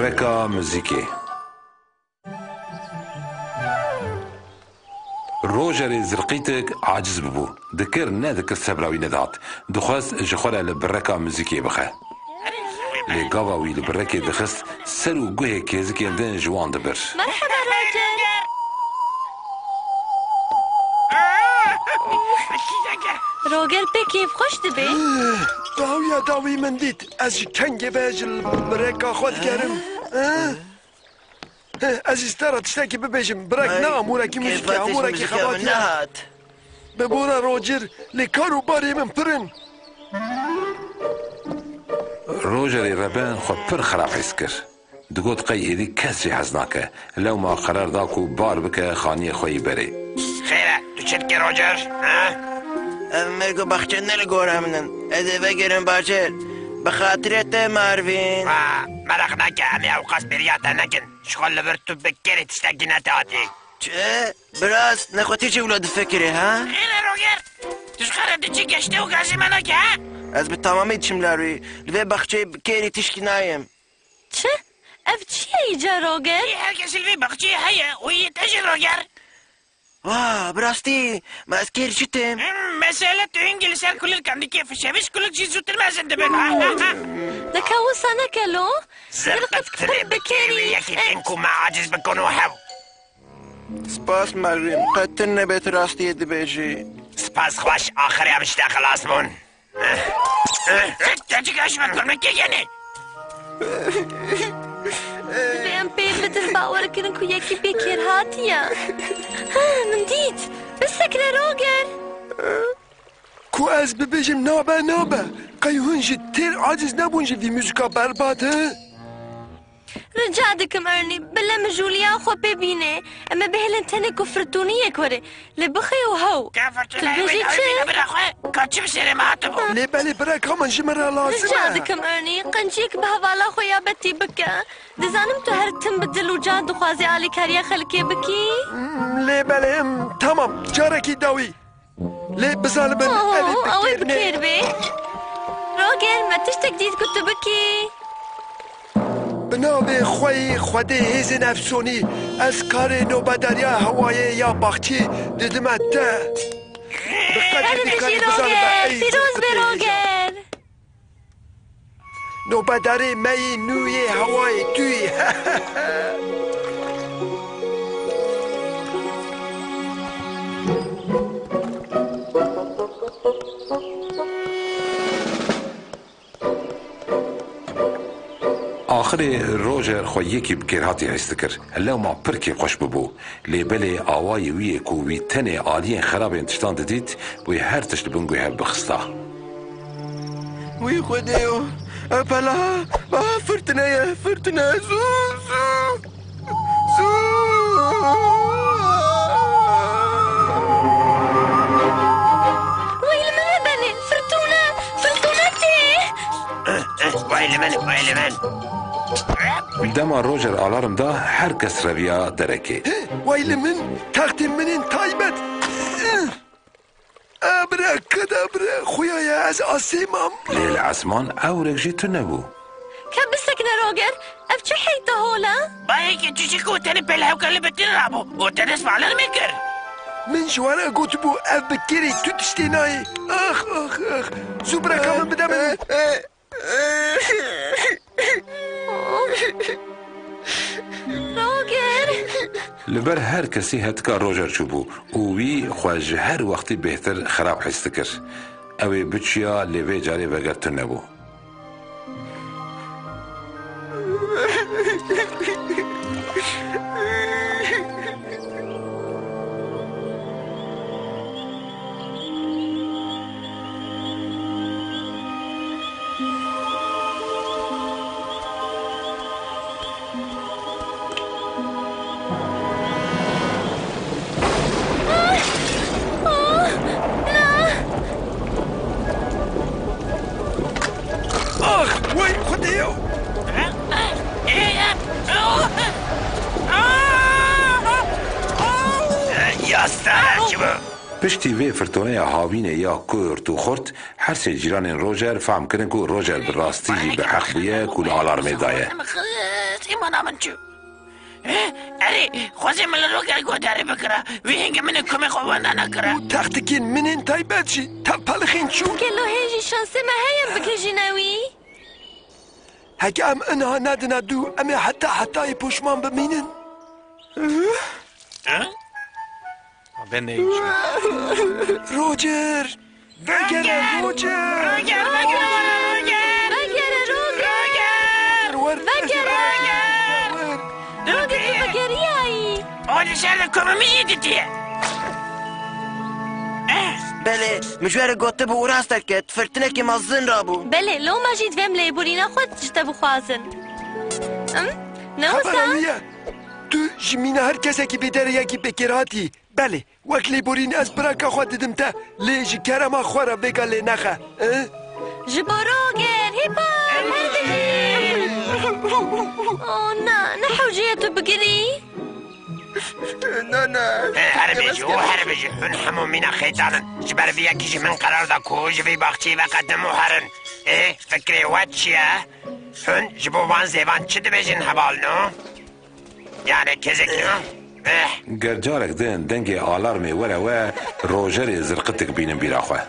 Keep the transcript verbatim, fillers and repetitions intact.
Reka muzîkê. Rogerê zirqîtik aciz bibû. Dikir nedikir sebra wî nedihat. Dixwest ji xwe re li bireka muzîkê bixe. Lê gava wî li birekê dixist, ser û guhê kêzikên din ji wan dibir. Merheba Roger. Roger pê kêfxweş dibê. Dawiya dawî min dît. Ez ji kengê ve ji bireka xwe digerim. Ez ji te re tiştekî bibêjim. Birek ne amûrekî muzîkê, amûrekî xebatî ye. Bi bo re Roger, lê kar û barê min pir in. Rogerê reben xwe pir xirab his kir. Digot qey êdî kes jê hez nake. Lewma qerar da ku bar bike xaniyê xwe yî berê. Xêr e, tu çi dikî Roger? Ha? Ev mêrg û baxçe ne li gora min in. Ez ê vegerim bajêr. Bi xatirê te Marvin. Ha, meraq nake, em ê ewqas bêriya te nekin. Ji xwe li vir tu bi kêrî tiştekî nedihatî. Çi? Biraz nexwetî jî wilo difikirî, ha? Xêr e Roger. Tu ji xwe re diçî geştê û gazî me nake, ha? Ez bi tamamî diçim lar wî. Li vê baxçeyê bi kêrî tişkî nayêm. Çi? Ev çi ye îca Roger? Yê her kesî li vê baxçeyê heye û yê te jî Roger. Wa, bi rastî, ma ez kêrî çi têm? Hmm, mesele tu hingî li ser kulilkan dikê fişeviş, kulik jî zûtir mezin dibin. Neke wisa neke lo. Zirqit pir bi kêrî yekî tên ku me aciz bikun û hew. Spas Mervîn, qet tu nebê tu rastiyê dibêjî. Spas xweş, axirê em ji te xilas bûn. Te çi kaş me kurme kê genê? Divê em pê bidin bawer kirin ku yekî bê kêrhatî ye. Min dît. Bisekine Roger. Ku ez bibêjim nabe, nabe. Qey hûn ji têr aciz nebûn ji vî muzika berbat, he? Rica dikim Ernie, bile mijûliya xwe pê bîne. Em ê bihêlin tenê ku firtûniyek were. Lê bixê û hew. Ka firtûnayê wê dawî bîne bira xwe, ka çi bi serê me hatibû? Lê belê bireka min ji min re lazim e. Rica dikim Ernie, qenciyek bi hevala xwe ya Betty bike. Dizanim tu her tim bi dil û can dixwazî alîkariya xelkê bikî. Hmm, lê belê, em, tamam, carekî dawî. Lê bizanibin, ew ê bi kêr bê. Roger, me tiştek dît ku tu bikî. Bi navê xweyî Xwedê hêzên efsonî, ez karê nobedariya hewayê ya baxçî didime te. Bi qedrê dîkarî bizanibe, ey pîroz be Roger. Nobedarê me yî nû yê hewayê tu yî. Axirê Roger xwe yekî bi kêrhatî his dikir. Lewma pir kêfxweş bibû. Lê belê awayî wî yê ku wî tenê aliyên xerabên tiştan didît, wê her tişt li bin guhê hev bixista. Wî Xwedêyo, ew pela, ba firtine ye, firtine, zû, zû, zû. Wey li min hebenê, firtûne, firtûne tê. Wey li min, wey li min. Dema Roger alarm da, her kes reviya derekê. Wey li min, textên min ên taybet. Abracadabra, xuya ye, ez asê mam. Lê li esman ewrek jî tune bû. Ka bisekine Roger, ev çi heyta hol e? Bayekî çişik û tenê pelhewka li bitin rabû û te dest bi alarmê kir. Min ji we re gotibû ev bi kêrê tu tiştê nayê. Ax, ax, ax. Zû bireka min bide min. Roger! Li ber her kesî hetika Roger çûbû û wî xwe ji her wextî bêhtir xerab his dikir. Ew ê biçiya, lê vê carê veger tune bû. Ax, wey Xwedêyo! Yasta çi bû? Piştî vê firtoneya havînê ya kurt û xurt, her sê cîranên Roger fehm kirin ku Roger bi rastî jî bi heq bûye ku li alarmê daye. Îmana min çû. Eh, erê, xwezê min li Roger godarî bikira. Wî hingê min ê komê xwe wenda nekira. Û textikên min ên taybet jî tev pelixên çûn. Gelo hê jî şansê me heye em bigihîjîne wî? Heke em iniha nedine dû, em ê heta hetayê poşman bimînin. Eh? Roger! Vegere, Roger! Roger, vegere, Roger! Vegere, Roger! Roger, wer, Vegere! Roger! Roger, tu vegeriyayî! O di ser de komê min jî ditiye. Eh! Belê, min ji we re gotibû û rast diket, firtinekê mezin rabû. Belê, loma jî divê em lêborîna xwe ji te bixwazin. Him? Ne wisa? Xebera wî ye. Tu ji mîna her kesekî bêderê yekî pêkêr hatî. Belê, wek lêborîn ez biraka xwe didim te, lê ji kerema xwe re vêga lê nexe. Eh? Ji bo Roger, hîpa, her bijî! Oh, na, ne hewce ye tu bigirî. Na, na. Eh, her bijî û her bijî. Hûn hemû mîna xêtan in. Ji ber vî yekî jî min qerar da ku ji vî baxçeyê veqedim û herin. Ê, fikrê we çi ye? Hûn ji bo van zêvan çi dibêjin hevalno? Yani kezek ya. Eh. Ger carek din dengê alarmê were we, Rogerê zirqitik bînin bîra xwe.